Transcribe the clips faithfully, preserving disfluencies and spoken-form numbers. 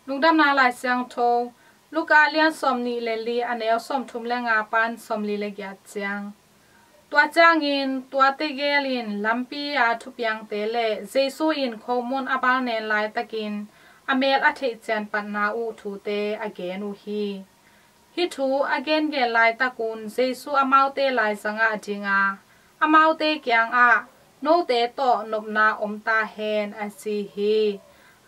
Lungdamna Lai Siangtho, Luka lian sawmnih le li, a neu sawmthum le nga pan sawmli le giat ciang. Tua ciangin tuate gelin lampi a thupiangte le Jesu in khomun a balnen laitakin a mel a theih cianpatna uh thute a gen uh hi. Hih thu a gengen laitakun Jesu amaute laizangah dinga, amaute kiangah, "Note tawh nopna om ta hen," a ci hi.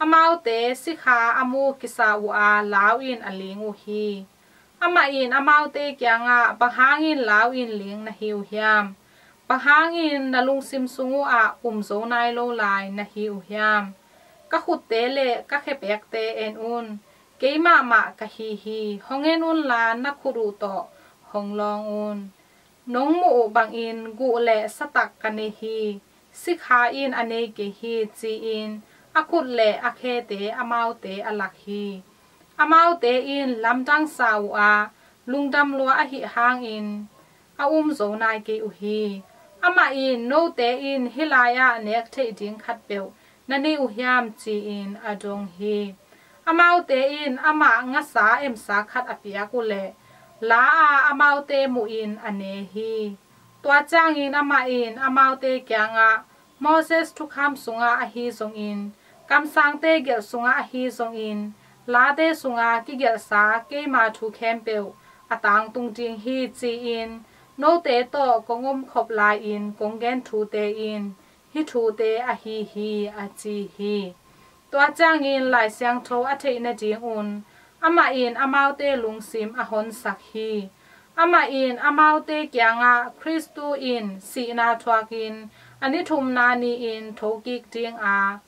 Amaute sikha a mu kisa uh a lau in a ling uh hi. Amah in amaute kiangah, "Bang hangin lau in ling na hi uh hiam? Bang hangin na lungsim sung uh ah um zo nai lo lai na hi uh hiam? Ka khutte le ka khepekte en un. Keimah mah ka hi hi. Hong en unla na khut uh tawh hong lawng un. Nong muh uh bangin guh le satak ka nei hi. Sikha in a nei kei hi," ci-in a khut le a khete amaute a lak hi. Amaute in lamdang sa uh a, lungdam lua ahih hangin a um zo nai kei uh hi. Amah in, "Note in hih lai-ah nek theih ding khatpeuh na nei uh hiam?" ci-in a dong hi. Amaute in amah ngasa emsa khat a piak uh leh, la a amaute muhin a ne hi. Tua ciangin amah in amaute kiangah, "Moses thukham sungah ahi zongin, kamsangte gelh sungah ahi zongin, late sungah kigelhsa keima thu khempeuh a tangtung ding hi," ci-in note tawh kong omkhop lai-in kong gen thute in hih thute ahi hi, a ci hi. Tua ciangin Lai Siangtho a theih nadingun amah in amaute lungsim a honsak hi. Amah in amaute kiangah, "Khristu in sihna thuakin a ni thumna ni-in thokik dinga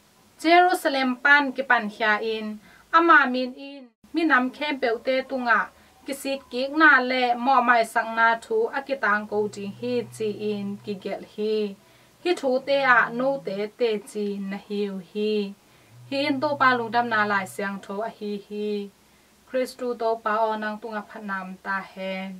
Jerusalem pan kipankhia-in ama min in minam khempeuhte tungah kisikkikna le mawhmaisakna thu a kitangko ding hi," ci-in kigelh hi. Hih thute ah note teci na hi uh hi. Hih in Topa Lungdamna Lai Siangtho ahi hi. Khristu Topa aw, nang tungah phatna om ta hen.